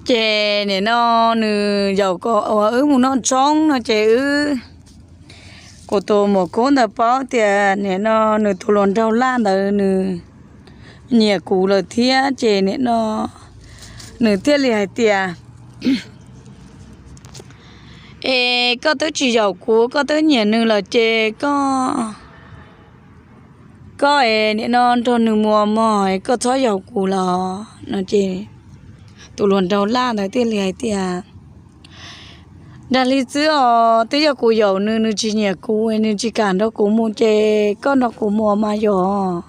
Ces nim no nws yaum kom wb mus noj tshoob no ces wb, kuv tus muam kub ntawd paub tias nim no nws tus hluas nraug Laj ntawd nws nyiam kuv lawm thiab ces nim no nws thiaj li hais tias, Es koj twb tsis yaum kuv, koj twb nyiam nws lawm ces koj, koj es nim no nrog nws mus mog, koj txhob yaum kuv los no ces tus hluas nraug Laj ntawd thiaj li hais tias, Dag li xwb os, twb yog kuv yaum nws, nws tsis nyiam kuv, nws tsis kam nrog kuv mus ces koj nrog kuv mus mas yog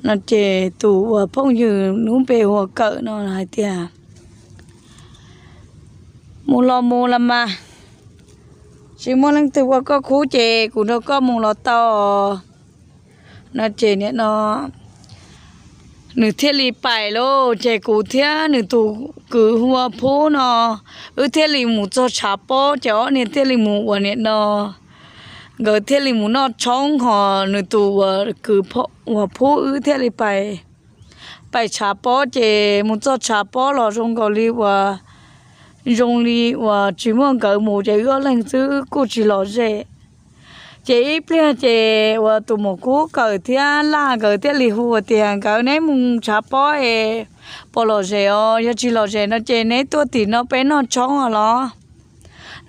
no ces tus uas phooj ywg lub npe hu ua Kawm no hais tias, Mus los mus los mas, tsis muaj leej twg ua koj khub ces kuv nrog koj mus los tau no ces nim no nws thiaj li pais lauj. Ces kuv thiab nws tus kwv hu ua Phub no, wb thiaj li mus txog tshav pob ces ob niag thiaj li mus ua nim no, nkawd thiaj li mus noj tshoob hos nws tus uas kwv ua Phub wb thiaj li pais, pais tshav pob ces mus txog tshav pob los zoo nkaus li uas, zoo li uas tsis muaj nkawd mus ces wb ob leeg xwb kuj tsis lom zem. Ces ib pliag ces uas tus muam kub Kawm thiab Laj nkawd thiaj li hu tias, Nkawd, neb mus tshav pob es puas lom zem os? Yog tsis lom zem no ces neb tuaj tim no peb noj tshoob os los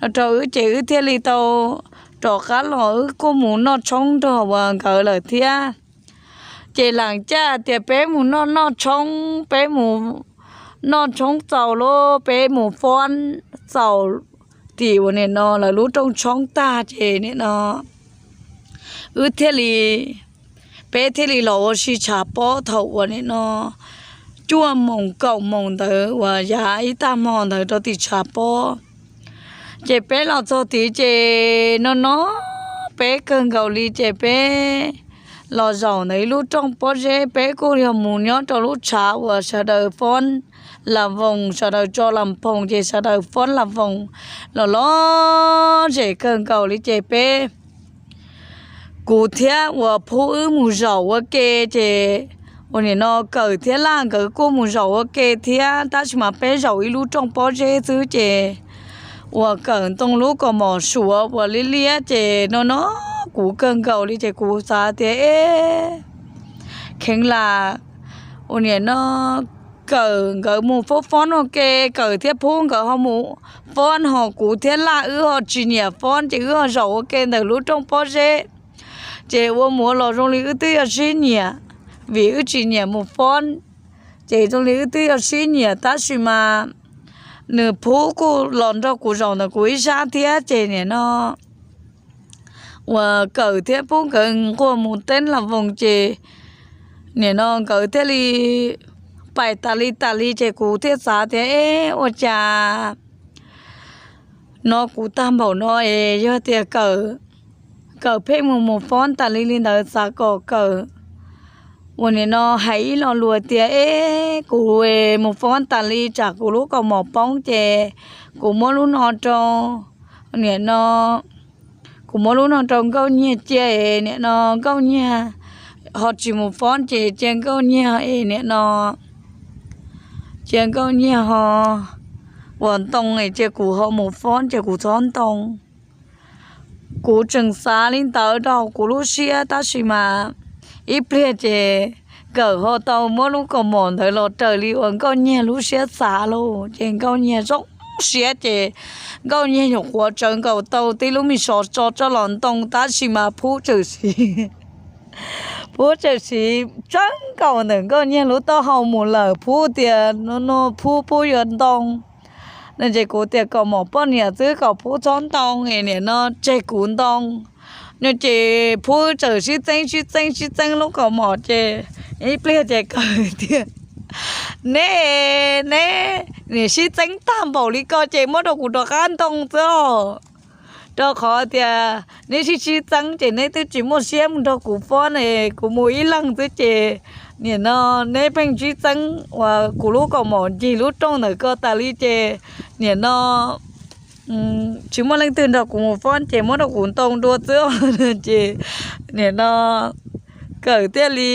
no rau wb ces wb thiaj li tau rov qab los wb kuj mus noj tshoob nrog uas nkawd lawm thiab. Ces lam caj tias peb mus noj noj tshoob, peb mus noj tshoob txaus lauj, peb mus fob txaus tim uas nim no lawv lub rooj tshoob tag ces nim no wb thiaj li, peb thiaj li los ua si tshav pob thaum uas nim no cuaj moos kaum moos ntawd uas yav ib tag hmo ntawd rau tim tshav pob. Ces peb los txog tid ces no no peb kawg nkaus li ces peb los zaum ntawm ib lub rooj pob zeb, peb kuj yog mus nyob rau lub tshav uas sawv daws fob las voos, sawv daws tso las phoos ces sawv daws fob las voos los lom zem kawg nkaus li ces peb, kuv thiab uas Phub wb mus zaum ua ke ces uas nim no Kawm thiab Laj nkawd kuj mus zaum ua ke thiab tab sis mas peb zaum ib lub rooj pob zeb xwb ces uas Kawm ntoo lub kaus mom suav uas liab liab ces no no kuv kawg nkaus li ces kuv xav tias, E, kheev lam uas nim no Kawm nkawd mus fob fob ua ke, Kawm thiab Phub nkawd ho mus fob ho kuv thiab Laj wb ho tsis nyiam fob ces wb ho zaum ua ke ntawm lub rooj pob zeb. Ces ua mus ua los zoo li wb twb yog sib nyiam, vim wb tsis nyiam mus fob, ces zoo li wb twb yog sib nyiam tab sis mas nws Phub kuj los nrog kuv zaum ntawm kuv ib sab thiab ces nim no uas Kawm thiab Phub nkawd nquag mus teeb las voos ces nim no nkawd thiaj li pais tas li tas li ces kuv thiaj xav tias, E, ua cas no kuv tag npaum no es yog tias Kawm pheej mus mus fob tas li li ntawd xav kom Kawm uas nim no hais ib lo lus tias, E, kuv mus fob tas li tsam kuv lub kaus mom poob ces kuv muab lub no rau, nim no kuv muab lub no rau Nkauj Nyiag cia es nim no Nkauj Nyiag ho tsis mus fob ces cia Nkauj Nyiag es nim no cia Nkauj Nyiag ho ua ntoo es cia kuv ho mus fob ces kuv txhob ntoo. Kuv tseem xav li ntawd rau kuv lub siab tab sis mas ib pliag ces Kawm ho tau muab lub kaus mom ntawd los raws li uas Nkauj Nyiag lub siab xav lauj. Ces Nkauj Nyiag zoo siab ces Nkauj Nyiag nyuam qhuav tsawv nkaus tau tib lub me sov tso tso los ntoo tab sis mas Phub txawm siv, Phub txawm siv tsawv nkaus ntawm Nkauj Nyiag lub taub hau mus lawm. Phub tias, No, no, Phub, Phub yuav ntoo. No ces kuv tias, Kaus mom poj niam xwb kom Phub txhob ntoo es nim no tseg kuv ntoo. No ces Phub txawm sib txeeb sib txeeb sib txeeb lub kaus mom ces ib pliag ces Kawm tias, Neb, neb nim sib txeeb tag npaum li ko ces muab rau kuv rov qab ntoo xwb os. Rau qhov tias neb sib sib txeeb ces neb twb tsis muaj siab mus nrog kuv fob ne, kuv mus ib leeg xwb ces nim no neb pheej sib txeeb uas kuv lub kaus mom ncig lub rooj ntawm ko tas li ces nim no tsis muaj leej twg nrog kuv mus fob ces muab rau kuv ntoo dua xwb os. Ces nim no Kawm thiaj li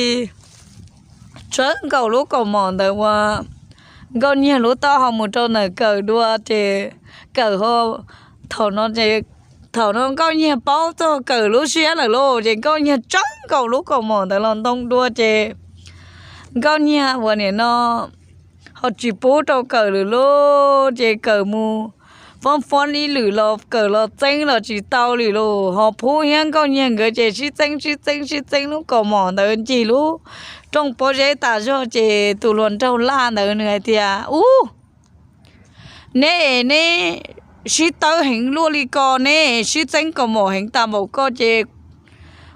tsawv nkaus lub kaus mom ntawd uas Nkauj Nyiag lub taub hau mus rau ntawm Kawm dua ces Kawm, thaum no Nkauj Nyiag paub txog Kawm lub siab lawm lauj, ces Nkauj Nyiag tsawv nkaus lub kaus mom ntawd los ntoo dua ces Nkauj Nyiag uas nim no ho tsis pub rau Kawm lawm lauj, ces Kawm mus fob fob ib lwm los Kawm los txeeb los tsis tau li lauj, ho Phub thiab Nkauj Nyiag nkawd ces sib txeeb sib txeeb sib txeeb lub kaus mom ntawd ncig lub rooj pob zeb tas zog ces tus hluas nraug Laj ntawd nws hais tias, Ub, neb es neb sib tawb heev luaj li ko, neb sib txeeb kaus mom heev tas npaum ko ces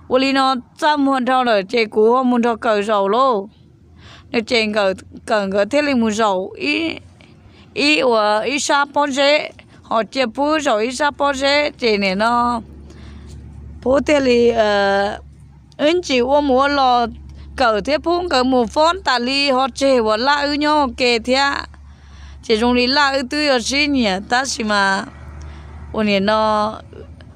ua li no, txaj muag dhau lawm ces kuv ho mus nrog Kawm zaum lauj. No ces Kawm nkawd thiaj li mus zaum ib uas ib sab pob zeb, ho cia Phub zaum ib sab pob zeb ces nim no Phub thiaj li wb ntsis ua mus ua los, Kawm thiab Phub nkawd mus fob tas li ho tseg uas Laj wb nyob ua ke thiab. Ces zoo li Laj wb twb yuav sib nyiam tab sis mas uas nim no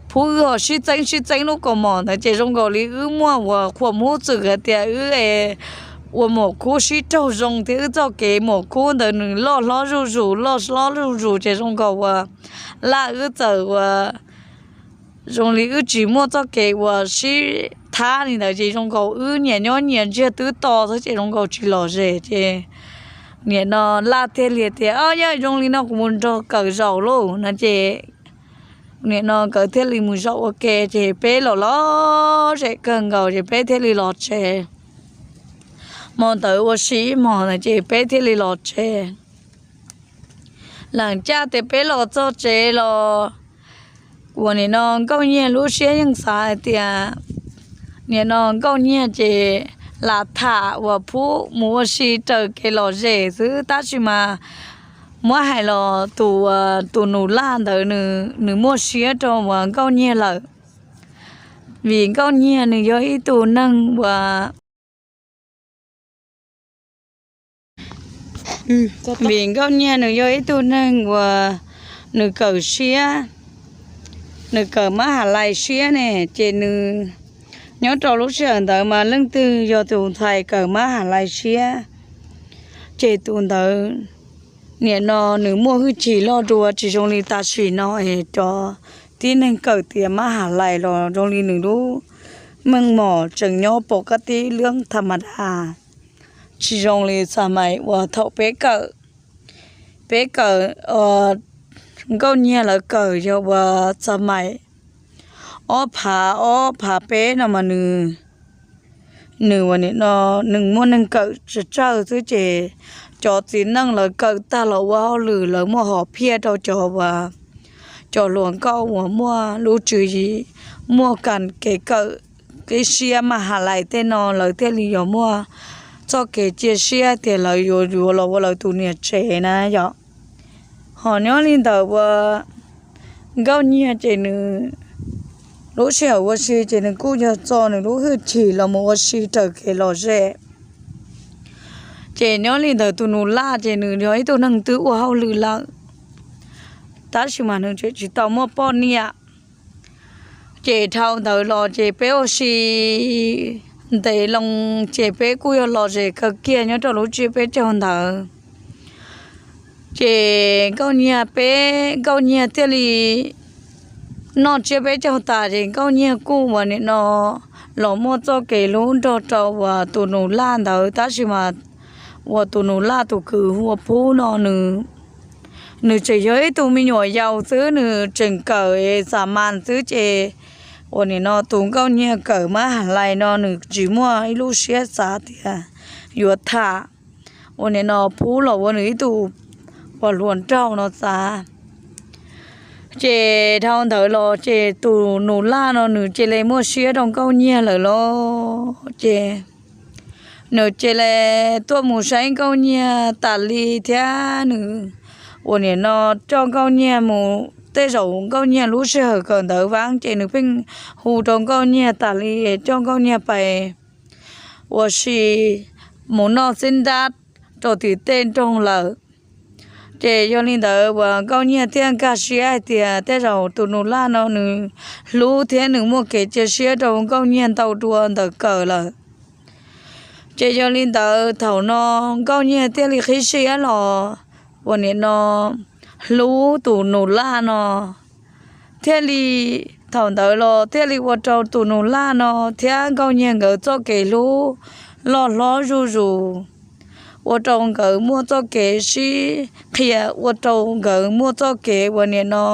Phub wb ho sib txeeb sib txeeb lub kaus mom ntawd ces zoo nkaus li wb muaj uas khuam hub txwm hais tias wb ua mom kub sib raug zoo thiab wb txoj kev mom kub ntawd nws loj hlob zuj zus loj hlob zuj zus ces zoo nkaus uas Laj wb txawm uas zoo li wb tsis muaj txoj kev uas sib thab li ntawd ces zoo nkaus wb nyias nyob nyias ntsiag twb to xwb ces zoo nkaus tsis lom zem ces nim no Laj thiaj li tias, Yog zoo li no kuv mus nrog Kawm zaum lauj. No ces nim no nkawd thiaj li mus zaum ua ke ces peb los lom zem kawg nkaus ces peb thiaj li los tsev. Hmo ntawd ua si ib hmos na ces peb thiaj li los tsev. Lam caj tias peb los txog tsev los uas nim no Nkauj Nyiag lub siab yeej xav hais tias nim no Nkauj Nyiag ces lam tham uas Phub mus ua si raws kev lom zem xwb tab sis mas muab hais los tus, tus nus Laj ntawd nws muaj siab rau uas Nkauj Nyiag lawm. Vim Nkauj Nyiag nws yog ib tug neeg uas vim Nkauj Nyiag nws yog ib tug neeg uas nws kawm siab, nws kawm mab has lais siab ne, ces nws nyob rau lub sij hawm ntawd mas leej twg yog tus ntxhais kawm mab has lais siab, ces tus ntawd nim no nws muaj hwj chim loj dua tsis zoo li tam sim no es cov tib neeg kawm tias mab has lais los zoo li nws lub meej mom tseem nyob pom kab tib lub tham ma da, tsis zoo li xa mais uas thaum peb kawm, peb kawm Nkauj Nyiag lawv kawm yog uas xa mais ob phav ob phav peb no mas nws, nws uas nim no nws muaj neeg kawm tsawg tsawg xwb ces cov txiv neej lawv kawm tag los ua hauj lwm lawv muaj hom phiaj rau cov uas cov hluas nkauj uas muaj lub tswv yim, muaj kam kev kawm kev siab mab has lais tej no lawv thiaj li yuav muaj txoj kev cia siab tias lawv yuav yuav los ua lawv tus niam tsev na yom. Ho nyob li ntawd uas Nkauj Nyiag ces nws lub sij hawm ua si ces nws kuj yog txo nws lub hwj chim los mus ua si raws kev lom zem. Ces nyob li ntawd tus nus Laj ces nws yog ib tug neeg twb ua hauj lwm lawm, tab sis mas nws tseem tsis tau muaj poj niam. Ces dhau ntawd los ces peb ua si ntev loo, ces peb kuj yog lom zem kawg kiag nyob rau lub tsiab peb caug ntawd. Ces Nkauj Nyiag peb, Nkauj Nyiag thiaj li noj tsiab peb caug tas ces Nkauj Nyiag kuj uas nim no los muaj txoj kev hlub nrog rau uas tus nus Laj ntawd, tab sis mas uas tus nus Laj tus kwv hu ua Phub no nws, nws tseem yog ib tug me nyuam yaus xwb, nws tseem kawm xa mas xwb ces uas nim no tus Nkauj Nyiag kawm mab has lais no nws tsis muaj ib lub siab xav tias yuav tham uas nim no Phub los ua nws ib tug uas hluas nraug no xav. Ces dhau ntawd los ces tus nus Laj no nws cia li muaj siab rau Nkauj Nyiag lawm los ces nws cia li tuaj mus saib Nkauj Nyiag tas li thiab nws uas nim no coj Nkauj Nyiag mus, tej zaum Nkauj Nyiag lub sij hawm kawm ntawv vab ces nws pheej hu rau Nkauj Nyiag tas li, coj Nkauj Nyiag pais ua si mus noj xib nrab rau tim tej nroog lawm. Ces yog li ntawd uas Nkauj Nyiag thiaj nkag siab hais tias tej zaum tus nus Laj no nws hlub thiab nws muaj kev cia siab rau Nkauj Nyiag ntau dua ntawm kawm lawm. Ces yog li ntawd thaum no Nkauj Nyiag thiaj li qhib siab los uas nim no hlub tus Nus Laj no. Thiaj li thaum ntawd los thiaj li ua rau tus Nus Laj no thiab Nkauj Nyiag nkawd txoj kev hlub loj hlob zuj zus, ua rau nkawd muaj txoj kev sib qhia, ua rau nkawd muaj txoj kev uas nim no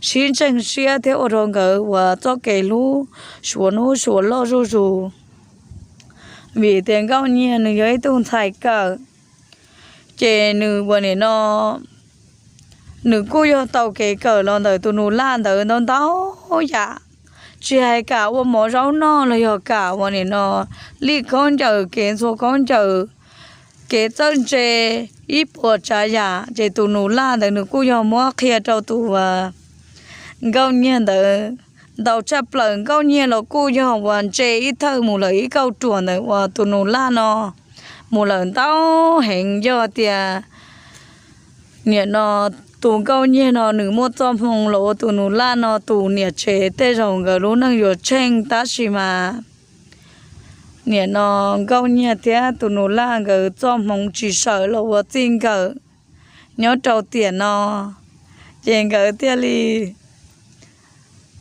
sib ntseeg siab thiab ua rau nkawd uas txoj kev hlub suav hnub suav loj zuj zus. Vim tias Nkauj Nyiag nws yog ib tug ntxhais kawm, ces nws uas nim no nws kuj yog tau kev kawm los ntawm tus Nus Laj ntawd ntau ntau yam, tsis hais kam ua mov zaub noj los yog kam uas nim no li khaub ncaws, kev ntxhua khaub ncaws, kev txawj ntse ib puas tsav yam, ces tus Nus Laj ntawd nws kuj yog muab qhia rau tus Nkauj Nyiag ntawd ntau tshaj plaws. Nkauj Nyiag los kuj yog uas ntse ib thawj mus lawm ib kauj ruam ntawm uas tus Nus Laj no mus lawm ntau heev. Yog tias nim no tus Nkauj Nyiag no nws muaj txoj hmoo los ua tus Nus Laj no tus niam tsev, tej zaum nkawd lub neej yuav tsheej, tab sis mas nim no Nkauj Nyiag thiab tus Nus Laj nkawd txoj hmoo tsis sawm los ua txij nkawm nyob rau tiam no. Ces nkawd thiaj li,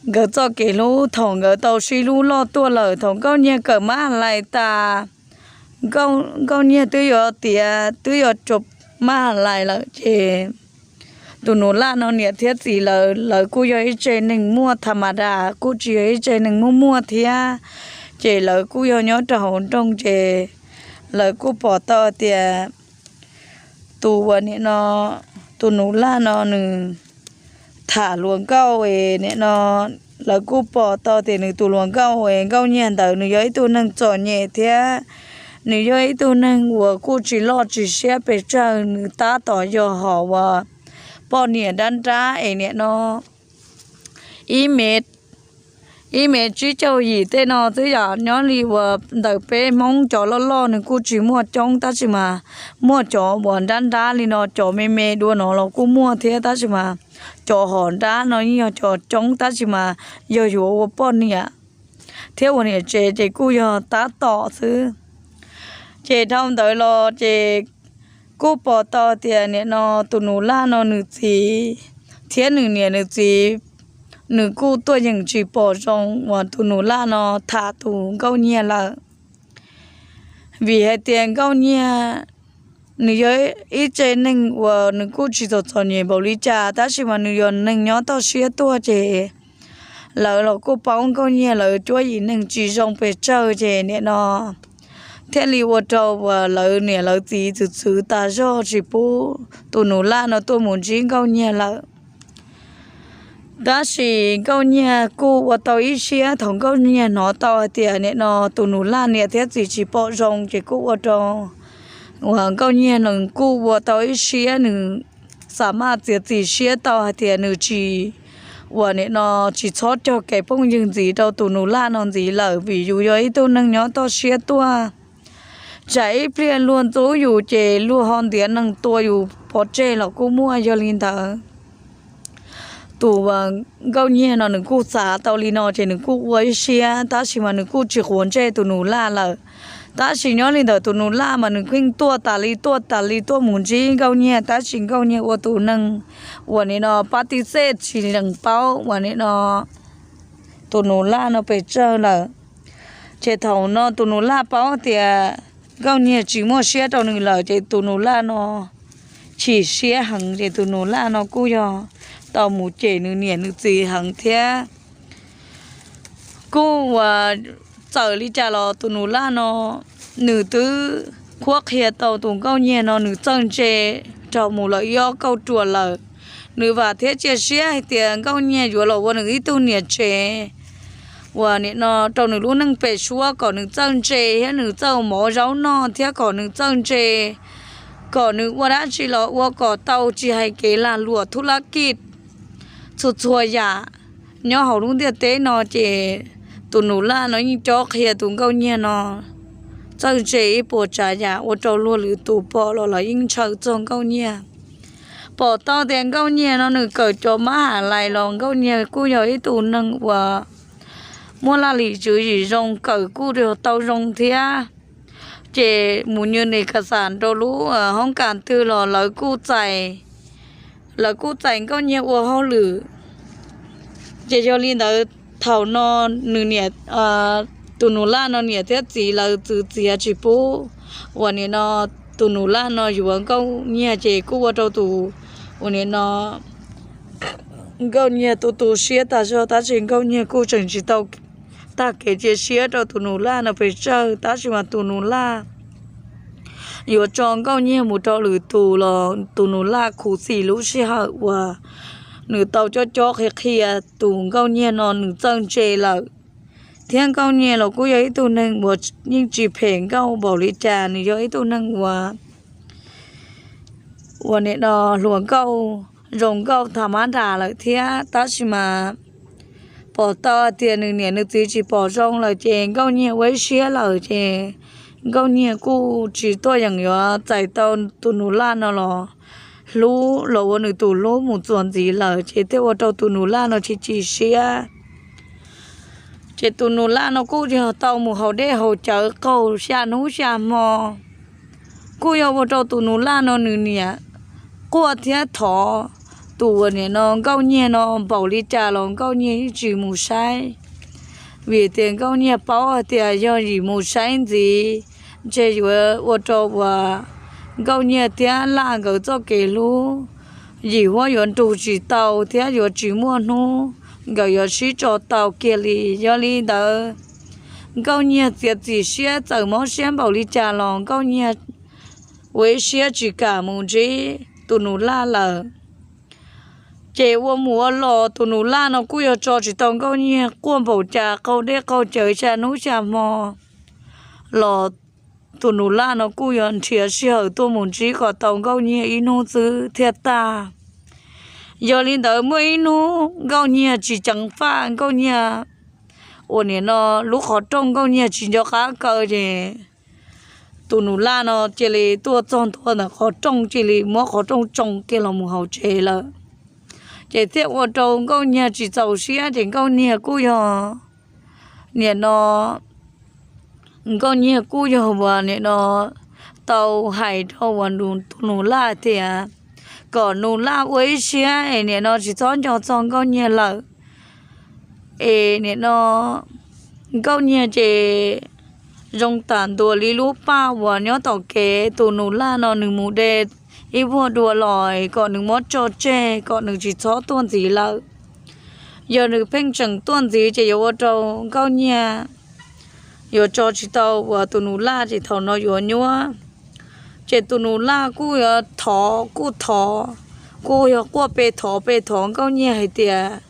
nkawd txoj kev hlub thaum nkawd tau sib hlub loj tuaj lawm, thaum Nkauj Nyiag kawm mab lais tas, Nkauj Nyiag twb yuav tiav twb yuav rau mab lais lawm, ces tus Nus Laj no niam thiab txiv lawv, lawv kuj yog ib tse neeg muaj tha ma das, kuj tsis yog ib tse neeg muaj muaj thiab, ces lawv kuj yog nyob rau hauv nroog, ces lawv kuj pom tau tias tus uas nim no tus Nus Laj no nws tham hluas nkauj es nim no lawv kuj pom tau tias nws tus hluas nkauj es Nkauj Nyiag ntawd nws yog ib tug neeg txom nyem thiab nws yog ib tug neeg uas kuj tsis loj tsis siab pes tsawg, nws tab tom yog hom uas poj niam nrab nrab es nim no ib me ib me tsib caug yim tej no xwb yom. Nyob li uas ntawm peb Hmoob cov loj loj nws kuj tsis muaj coob, tab sis mas muaj cov uas nrab nrab li no, cov me me dua no los kuj muaj thiab, tab sis mas cov hom nrab no yeej yog cov coob, tab sis mas yog yuav ua poj niam thiab ua niam tsev ces kuj yog tab tom xwb. Ces dhau ntawd los ces kuj pom tau tias nim no tus Nus Laj no nws txiv thiab nws niam nws txiv nws kuj tuaj yeem tsis pom zoo uas tus Nus Laj no tham tus Nkauj Nyiag lawm. Vim hais tias Nkauj Nyiag nws yog ib tse neeg uas nws kuj tsis txom txom nyem npaum li cas, tab sis mas nws yog neeg nyob toj siab tuaj, ces lawv los kuj paub Nkauj Nyiag lawv cuab yim neeg tsis zoo pes tsawg, ces nim no thiaj li ua rau uas lawv niam lawv txiv txwv txwv tas zog tsis pub tus Nus Laj no tuaj mus ntsib Nkauj Nyiag lawm. Tab sis Nkauj Nyiag kuj ua tau ib siab, thaum Nkauj Nyiag hnov tau hais tias nim no tus Nus Laj niam thiab txiv tsis pom zoo, ces kuj ua rau uas Nkauj Nyiag nws kuj ua tau ib siab, nws xa maj txiav txim siab tau hais tias nws tsis, uas nim no tsis txhob cog kev phooj ywg ntxiv rau tus Nus Laj no ntxiv lawm, vim yus yog ib tug neeg nyob toj siab tuaj. Tsam ib pliag luag ntxub yus ces luag ho ntiav neeg tua yus pov tseg los kuj muaj. Yog li ntawd tus Nkauj Nyiag no nws kuj xav tau li no ces nws kuj ua ib siab, tab sis mas nws kuj tsis quav ntsej tus Nus Laj lawm. Tab sis nyob li ntawd tus Nus Laj mas nws pheej tuaj tas li tuaj tas li tuaj mus ntsib Nkauj Nyiag, tab sis Nkauj Nyiag ua tus neeg uas nim no pab tib xej tsis lees paub uas nim no tus Nus Laj no pes tsawg lawm. Ces thaum no tus Nus Laj paub tias Nkauj Nyiag tsis muaj siab rau nws lawm, ces tus Nus Laj no chim siab heev, ces tus Nus Laj no kuj yog tau mus cem nws niam nws txiv heev thiab. Kuj uas txawm li cas los tus Nus Laj no nws twb qhuab qhia tau tus Nkauj Nyiag no nws txawj ntse raug mus lawm ib ob kauj ruam lawm. Nws vam thiab cia siab hais tias Nkauj Nyiag yuav los ua nws ib tug niam tsev uas nim no rau nws lub neej pem suab, kom nws txawj ntse thiab nws txawj mov zaub noj thiab kom nws txawj ntse, kom nws ua dab tsi los ua kom tau, tsis hais kev lag luam thub lab kij txhua txhua yam nyob hauv lub ntiaj teb no. Ces tus Nus Laj no yeej cob qhia tus Nkauj Nyiag no txawj ntse ib puas tsav yam, ua rau luag lwm tus pom los lawv yeej ntshaw txog Nkauj Nyiag. Pom tau tias Nkauj Nyiag no nws kawm cov mab has lais los Nkauj Nyiag kuj yog ib tug neeg uas muaj laj lim tswv yim zoo, kawm kuj yog tau zoo thiab. ces mus nws niam kas xam rau lub hoob kas twg los lawv kuj txais, lawv kuj txais Nkauj Nyiag ua hauj lwm. Ces yog li ntawd thaum no nws niam, tus Nus Laj no niam thiab txiv lawv txwv txiav tsis pub uas nim no tus Nus Laj no yuav Nkauj Nyiag ces kuj ua rau tus uas nim no Nkauj Nyiag tu tu siab tag zog, tab sis Nkauj Nyiag kuj tseem tsis tau tag kev cia siab rau tus Nus Laj no pes tsawg, tab sis mas tus Nus Laj yuav tso Nkauj Nyiag mus rau lwm tus los tus Nus Laj khuv xim lub sij hawm uas nws tau cob cob qhia qhia tus Nkauj Nyiag no nws txawj ntse lawm. Thiab Nkauj Nyiag los kuj yog ib tug neeg uas yeej tsis phem nkauj npaum li cas, nws yog ib tug neeg uas uas nim no hluas nkauj zoo nkauj tha mab nras lawm thiab, tab sis mas pom tau hais tias nws niam nws txiv tsis pom zoo lawm ces Nkauj Nyiag ua ib siab lawm ces Nkauj Nyiag kuj tsis tuaj yeem yuav txais tau tus Nus Laj no los hlub los ua nws tus hlub mus txuas ntxiv lawm ces thiaj ua rau tus Nus Laj no chim chim siab. Ces tus Nus Laj no kuj yog tau mus haus dej haus cawv qaug xya hnub xya hmo, kuj yog ua rau tus Nus Laj no nws niam quaj thiab thov tus uas nim no Nkauj Nyiag no npaum li cas los Nkauj Nyiag yeej tsis mus saib, vim tias Nkauj Nyiag paub hais tias yog yim mus saib ntxiv ntshe yuav ua rau uas Nkauj Nyiag thiab Laj nkawd txoj kev hlub yim huab yuav nrug tsis tau thiab yuav tsis muaj hnub nkawd yuav sib tso tau kiag li. Yog li ntawd Nkauj Nyiag txiav txim siab txawm mob siab npaum li cas los Nkauj Nyiag ua ib siab tsis kam mus ntsib tus Nus Laj lawm. Ces ua mus ua los tus Nus Laj no kuj yog tso tsis tau Nkauj Nyiag, quaj npaum cas qaug dej qaug cawv xya hnub xya hmo los tus Nus Laj no kuj yog nrhiav sij hawm tuaj mus ntsib kom tau Nkauj Nyiag ib hnub xwb thiaj tag. Yog li ntawd muaj ib hnub Nkauj Nyiag tsis ceev faj, Nkauj Nyiag uas nim no lub qhov rooj Nkauj Nyiag tsis nco qab kaw ces tus Nus Laj no cia li tuaj txog ntua ntawm qhov rooj, cia li muab qhov rooj tsoo kiag los mus hauv tsev lawm. Ces thiaj ua rau Nkauj Nyiag tsis txaus siab ces Nkauj Nyiag kuj yog nim no Nkauj Nyiag kuj yog uas nim no tau hais rau uas tus Nus Laj tias kom Nus Laj ua ib siab es nim no tsis txhob nco txog Nkauj Nyiag lawm. Es nim no Nkauj Nyiag ces zoo tam ntua li lub paj uas nyob tom kev, tus Nus Laj no nws mus de ib vuag dua los kom nws muab tso tseg kom nws tsis txhob tuaj ntxiv lawm. Yog nws pheej tseem tuaj ntxiv ces yuav ua rau Nkauj Nyiag yuav tso tsis tau uas tus Nus Laj ces thaum no yuav nyuab. Ces tus Nus Laj kuj yuav thov, kuj thov, kuj yog quaj pe thov pe thov Nkauj Nyiag hais tias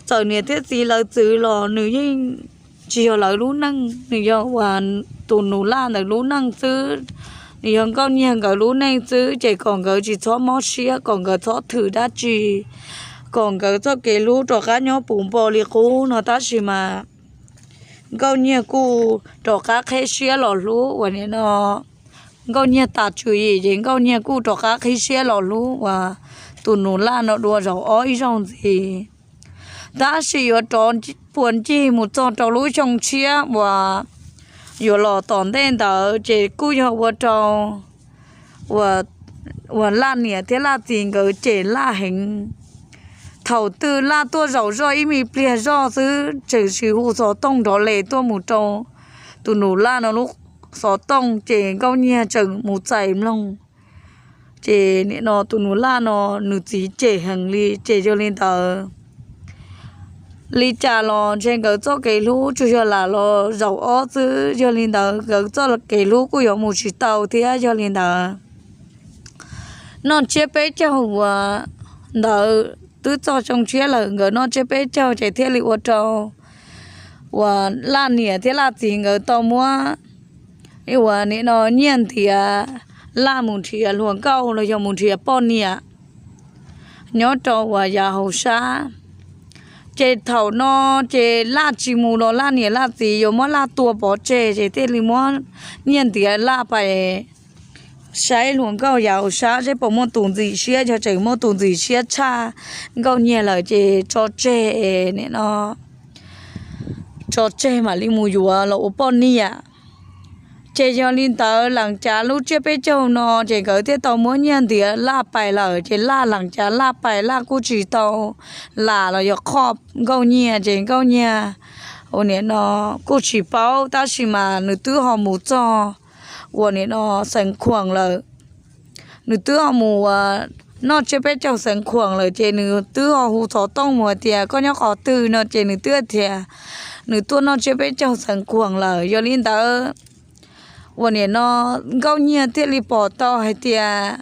txawm niam thiab txiv lawv txwv los nws yeej tsis yog lawv lub neej, nws yog uas tus Nus Laj ntawd lub neej xwb, nws yog Nkauj Nyiag nkawd lub neej xwb, ces kom nkawd tsis txhob mob siab, kom nkawd txhob thwm dab tsi, kom nkawd txoj kev hlub rov qab nyob puv npo li qub no. Tab sis mas Nkauj Nyiag kuj rov qab qhib siab los hlub uas nim no Nkauj Nyiag tas tswv yim ces Nkauj Nyiag kuj rov qab qhib siab los hlub uas tus Nus Laj no dua zaum ob ib zaug ntxiv. Tab sis yuav rov puas ncig mus txog rau lub xyoo tshiab uas yuav los tom ntej ntawd ces kuj yog ua rau uas Laj niam thiab Laj txiv nkawd cem Laj heev. Thaum twg Laj tuaj zaum zoj ib me pliag zoj xwb tseem sis hu xov tooj nrov les tuaj mus rau tus Nus Laj no lub xov tooj ces Nkauj Nyiag tseem mus txais mloog. Ces nim no tus Nus Laj no nws txiv cem heev li ces yog li ntawd li cas los ntshe nkawd txoj kev hlub tsuas yog lam los zaum ob xwb, yog li ntawd nkawd txoj kev hlub kuj yuav mus tsis tau thiab. Yog li ntawd noj tsiab peb caug uas ntawd twb txog xyoo tshiab lawm, nkawd noj tsiab peb caug ces thiaj li ua rau uas Laj niam thiab Laj txiv nkawd tau muab uas nim no nyiaj ntiav Laj mus nrhiav hluas nkauj los yog mus nrhiav poj niam nyob rau uas yav hauv sab. Ces thaum no ces Laj tsis mus los Laj niam Laj txiv yuav muab Laj tua pov tseg ces thiaj li muab nyiaj ntiav Laj pais saib hluas nkauj yav hauv sab seb puas muaj tus ntxim siab, yog tseem muaj tus ntxim siab tshaj Nkauj Nyiag lawm ces tso tseg, nim no tso tseg mam li mus yuav los ua poj niam. Ces yog li ntawd lees cav lub tsiab peb caug no ces nkawd thiaj tau muab nyiaj ntiav Laj pais lawm. Ces Laj lees cav Laj pais, Laj kuj tsis tau lam los yog qhov Nkauj Nyiag, ces Nkauj Nyiag uas nim no kuj tsis paub, tab sis mas nws twb ho mus txog uas nim no xeev Khuam lawm. Nws twb ho mus noj tsiab peb caug xeev Khuam lawm, ces nws twb ho hu xov tooj mus hais tias koj nyob qhov twg no, ces nws twb tias nws tuaj noj tsiab peb caug xeev Khuam lawm. Yog li ntawd uas nim no Nkauj Nyiag thiaj li pom tau hais tias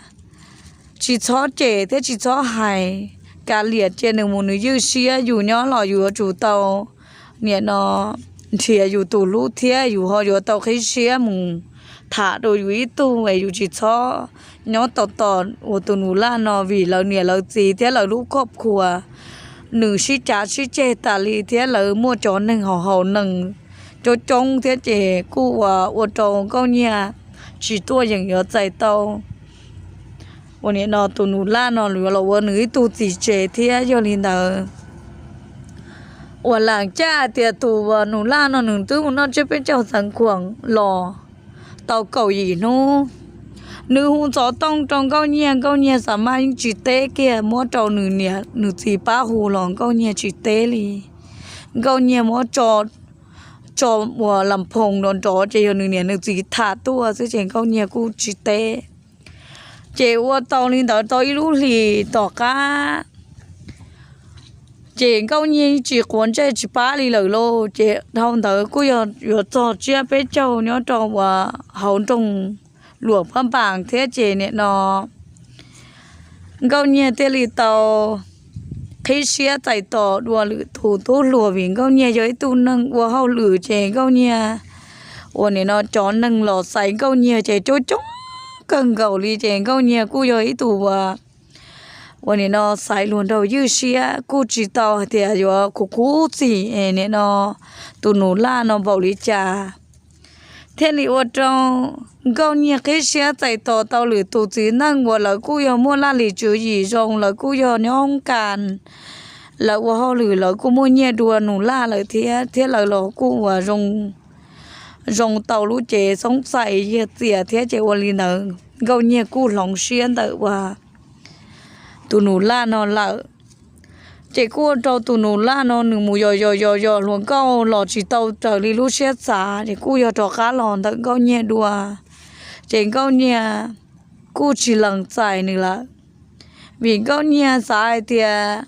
tsis txhob cem thiab tsis txhob hais, kav liam cia nws mus nws ywj siab, yus nyob los yus yuav tsum tau nim no nrhiav yus tus hlub thiab yus ho yuav tau qhib siab mus tham rau yus ib tug es yus tsis txhob nyob tos tos uas tus nus Laj no, vim lawv niam lawv txiv thiab lawv lub khoj khua nws sib cav sib ceg tas li thiab lawv muaj cov neeg haus haus nees coob coob thiab, ces kuj uas ua rau Nkauj Nyiag tsis tuaj yeem yuav txais tau uas nim no tus nus Laj no yuav los ua nws ib tug txiv tsev thiab. Yog li ntawd uas lees cav hais tias tus nus Laj no nws twb mus noj tsiab peb caug xeev Khuam los tau kaum yim hnub, nws hu xov tooj rau Nkauj Nyiag, Nkauj Nyiag xav mas yeej tsis teb kiag, muab rau nws niam nws txiv pab hu los Nkauj Nyiag tsis teb li. Nkauj Nyiag muab tso, tso uas las phoos nrov nrov, ces yog nws niam nws txiv tham tuaj xwb ces Nkauj Nyiag kuj tsis teb. Ces ua tau li ntawd tau ib lub hlis tom qab, ces Nkauj Nyiag tsis quav ntsej tsis pab li lawm lauj. Ces dhau ntawd kuj yog yuav txog tsiab peb caug nyob rau uas hauv nroog Luam Phab Npas thiab, ces nim no Nkauj Nyiag thiaj li tau qhib siab txais tos dua lwm tus tub hluas, vim Nkauj Nyiag yog ib tug neeg ua hauj lwm, ces Nkauj Nyiag uas nim no cov neeg los xaiv Nkauj Nyiag ces coob coob kawg nkaus li, ces Nkauj Nyiag kuj yog ib tug uas uas nim no xaiv luag nraug ywj siab, kuj tsis tau hais tias yuav khuv khuv xim nim no tus nus Laj no npaum li cas. Thiaj li ua rau Nkauj Nyiag qhib siab txais tos tau lwm tus txiv neej uas lawv kuj yog muaj laj lim tswv yim zoo, lawv kuj yog nyob hoob kas, lawv ua hauj lwm lawv kuj muaj nyiaj dua nus Laj lawm thiab, thiab lawv los kuj uas zoo tau lub cev xoob txais yiag txias thiab, ces ua li ntawd Nkauj Nyiag kuj hloov siab ntawm uas tus nus Laj no lawm. Ces kuj ua rau tus nus Laj no nws mus yos yos yos yos hluas nkauj los tsis tau raws li lub siab xav, ces kuj yog rov qab los ntawm Nkauj Nyiag dua. Ces Nkauj Nyiag kuj tsis lees txais nws lawm, vim Nkauj Nyiag xav hais tias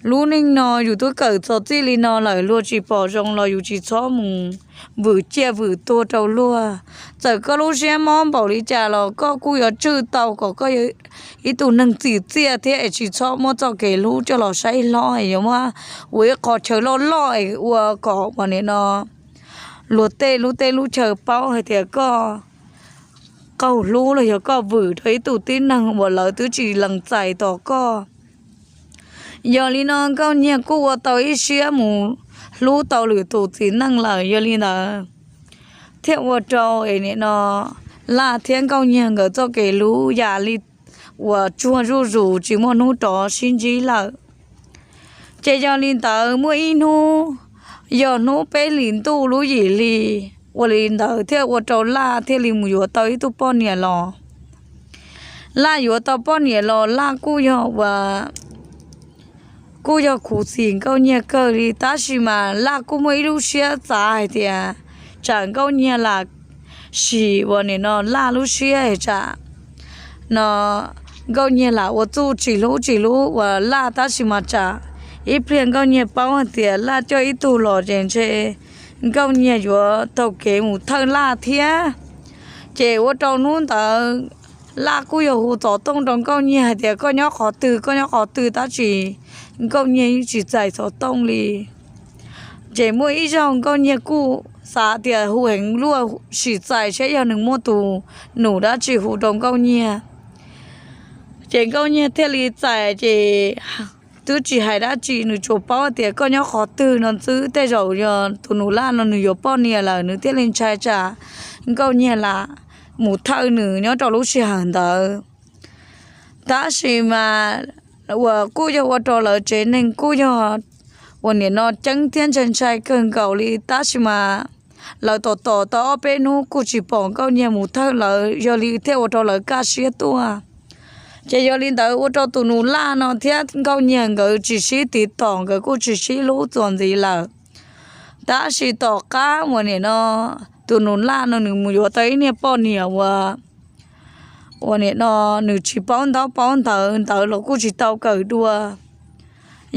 lub neej no yus twb kawm txog txij li no lawm, luag tsis pom zoo los yus tsis txhob mus vwm ciaj vwm tuag rau luag. Txawm koj lub siab mob npaum li cas los koj kuj yuav tswj tau kom koj yog ib tug neeg txim txiaj thiab es tsis txhob muab txoj kev hlub coj los saib hlob es yuav muab ua ib qho chaw loj loj es ua kom uas nim no luag tej lub teb lub chaw paub hais tias koj qaug hlub los yog koj vwm rau ib tug tib neeg uas lawv twb tsis lees txais tos koj. Yog li no Nkauj Nyiag kuj ua tau ib siab mus hlub tau lwm tus txiv neej lawm. Yog li ntawd thiaj ua rau es nim no Laj thiab Nkauj Nyiag nkawd txoj kev hlub yam li uas tsuag zuj zus tsis muaj hnub rov sib ntsib lawm. Ces yog li ntawd muaj ib hnub, yog hnub peb hlis ntuj lub yim hli, ua li ntawd thiaj ua rau Laj thiaj li mus yuav tau ib tug poj niam los. Laj yuav tau poj niam los Laj kuj yog uas kuj yog khuv xim Nkauj Nyiag kawg li, tab sis mas Laj kuj muaj ib lub siab xav hais tias tsam Nkauj Nyiag lam sim uas nim no Laj lub siab es tsam no Nkauj Nyiag lam ua txuj tsis hlub tsis hlub uas Laj, tab sis mas tsam ib pliag Nkauj Nyiag paub hais tias Laj coj ib tug los ces ntshe Nkauj Nyiag yuav taug kev mus thawj Laj thiab. Ces ua rau hnub ntawd Laj kuj yog hu xov tooj rau Nkauj Nyiag hais tias koj nyob qhov twg, koj nyob qhov twg, tab sis Nkauj Nyiag yeej tsis txais xov tooj li. Ces muaj ib zaug Nkauj Nyiag kuj xav tias hu heev luaj sim txais saib yog nws muaj tus nus dab tsi hu rau Nkauj Nyiag. Ces Nkauj Nyiag thiaj li txais, ces twb tsis hais dab tsi, nws tsuas paub tias koj nyob qhov twg no xwb. Tej zaum yog tus nus Laj no nws yuav poj niam lawm, nws thiaj li ntshai tsam Nkauj Nyiag lam mus thawj nws nyob rau lub sij hawm ntawd. Tab sis mas uas kuj yog ua rau lawv tsev neeg kuj yog uas nim no ceeb thiab ntshai ntshai kawg nkaus li, tab sis mas Lawv tos tos tau ob peb hnub kuj tsis pom Nkauj Nyiag mus thawj lawv, yog li thiaj ua rau lawv kaj siab tuaj. Ces yog li ntawd ua rau tus nus laj no thiab Nkauj Nyiag nkawd tsis sib tiv tom, nkawd kuj tsis sib hlub txuas ntxiv lawm. Tab sis tom qab uas nim no tus nus laj no nws mus yuav tau ib niag poj niam uas, uas nim no nws tsis paub ntaub paub ntawv, ntawv los kuj tsis tau kawm dua.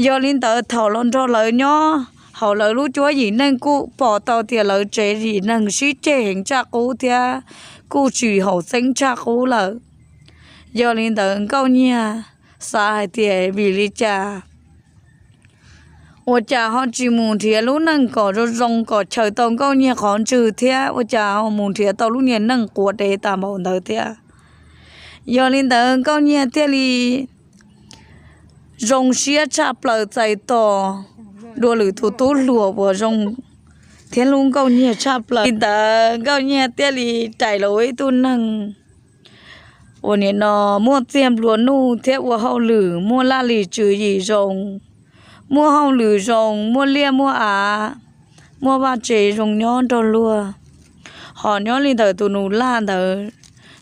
Yog li ntawd thaum los nrog lawv nyob hauv lawv lub cuab yim neej kuj pom tau tias lawv tsev yim neeg sib ceg heev tshaj qub thiab kuj tsis haum xeeb tshaj qub lawm. Yog li ntawd Nkauj Nyiag xav hais tias vim li cas ua cas ho tsis mus nrhiav lub neej kom zoo zoo kom chaws tau Nkauj Nyiag qhov ntswg thiab ua cas ho mus nrhiav tau lub niag neej quav dev tas npaum ntawd thiab. Yog li ntawd Nkauj Nyiag thiaj li zoo siab tshaj plaws txais tos dua lwm tus tub hluas uas zoo thiab hlub Nkauj Nyiag tshaj plaws. Li ntawd Nkauj Nyiag thiaj li rais los ua ib tug neeg uas nim no muaj txiag nplua nuj thiab ua hauj lwm muaj laj lim tswv yim zoo, muaj hauj lwm zoo, muaj liaj muaj av, muaj vaj tse zoo nyob nrog luag. Ho nyob li ntawm tus nus laj ntawd,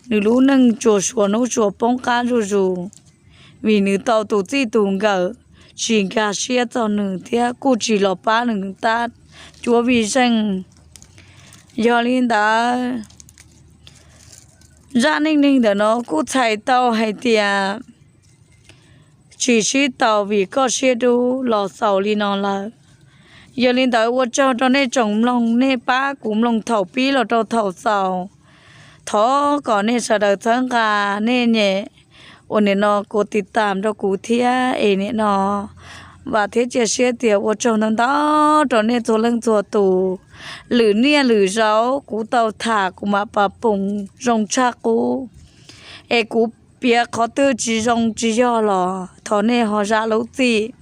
nws lub neej tsuas suav hnub tsuas poob qab zuj zus, vim nws tau tus txij tus nkawm tsis nkag siab txog nws thiab kuj tsis los pab nws tab cuab vij zeej. Yog li ntawd, zaj neej neeg ntawm no kuj txhais tau hais tias tsis sib tau vim koj siab dub los xaus li no lawm. Yog li ntawd ua tsaug rau nej tsoom mloog, nej pab kuv mloog thaum pib los rau thaum xaus. Thov kom nej sawv daws txhawb nqa, nej nyem uas nim no kuv tiv tam rau kuv thiab es nim no vam thiab cia siab tias ua tsaug ntau ntau rau nej txhua leej txhua tus. Lwm niaj lwm zaus kuv tau tham kuv mam pas poos zoo tshaj qub, es kuv piav qhov twg tsis zoo tsis yog los thov nej ho zam lub txim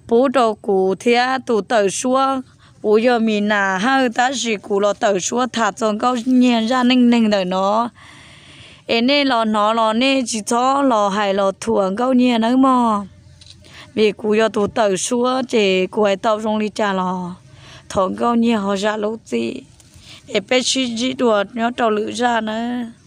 pub rau kuv thiab. Tus tawm suab kuv yog Mis Nas Hawj, tab sis kuv los tawm suab tham txog Nkauj Nyiag zaj neej neeg ntawm no, es nej los hnov los nej tsis txhob los hais los thuam Nkauj Nyiag nawb mog. Vim kuv yog tus tawm suab ces kuv hais tau zoo li cas los thov Nkauj Nyiag ho zam lub txim, es peb sib ntsib dua nyob rau lwm zaj nawb.